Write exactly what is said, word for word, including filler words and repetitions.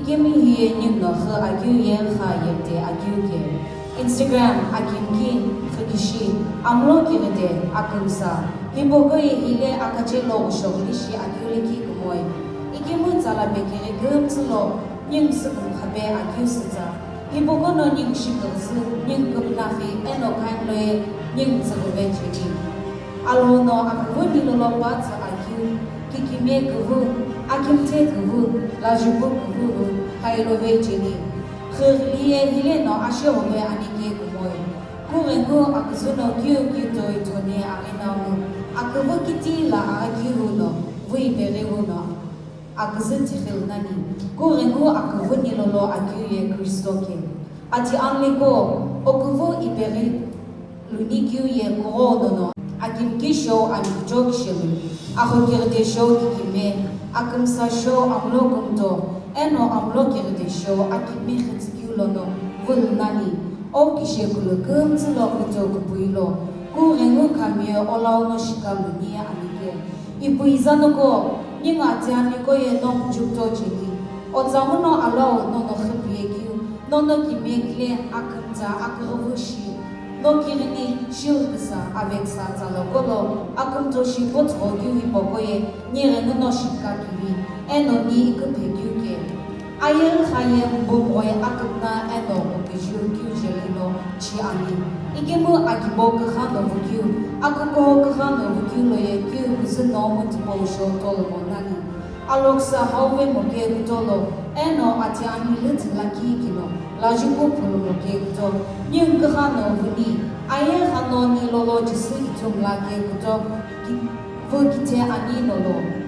Kemi hiye ningu no xü akeu ye kha yemte akeu ke. Instagram, akimki, xükishi, amlo kirite, akümsa. Hipoko ye hile akache lo ushoglishi akeu leki kumoi. Ikemu tsala pekiri kümtsü lo, ningu süküm khape akeu sütsa. Hipoko no ningu shiküzü, ningu küpnakhi, eno khaimlo ye, ningu tsüghüve cheni. Alhou no aküvü nilolo pa tsü akeu, kikime küvü, akimthe küvü, lajupu küvü hu, hailove cheni. Xüghili ye hile no ashe hove anike kumoi. Kughengu aküzü no kiu kiu toi thoni aghi nau, aküvü kiti la aghi hu no, vü ipeghi hu no. Aküzü tikhil nani, kughengu aküvü nilolo akeu ye Kristo ke. Ati anliko, oküvü ipeghi luni keu ye kugho nono, akimki shou amikicho kishelu, axokirite shou kikime, akümsa shou amlo kumto, eno amlo kirite shou akimi khitsükeu lono vülu nani, o kishekulu kümtsü lo kuto kupui lo, kughengu kamiye olau no shika luni amike. Ipu iza noko, ningu ati aniko ye no mjukto cheni. Otsa muno alau nono xüpüye keu, nono kimiye kile akümtsa aküghüvü shi. No kighini shiu küsa aveksa tsa lokolo, akümtso shi potho keu hipoko ye, ni ghenu no shika kivi, eno ni iküphe keu ke. Aye khaye mbumghoi aküpna eno kukijiu keu jeli no chi ani. Ikemu akibo küxü no vükeu, akukuho küxü no vükeu loye keu küzü no mutipau sho tolomo nani. Aloksa hauve moke kutolo, eno ati ani lütü laki kino, lajupu phulumo ke kuto, ningu küxü no vüni, aye kha no nilolo Jisü ithumla ke kuto, ki-, vü kithe ani nolo.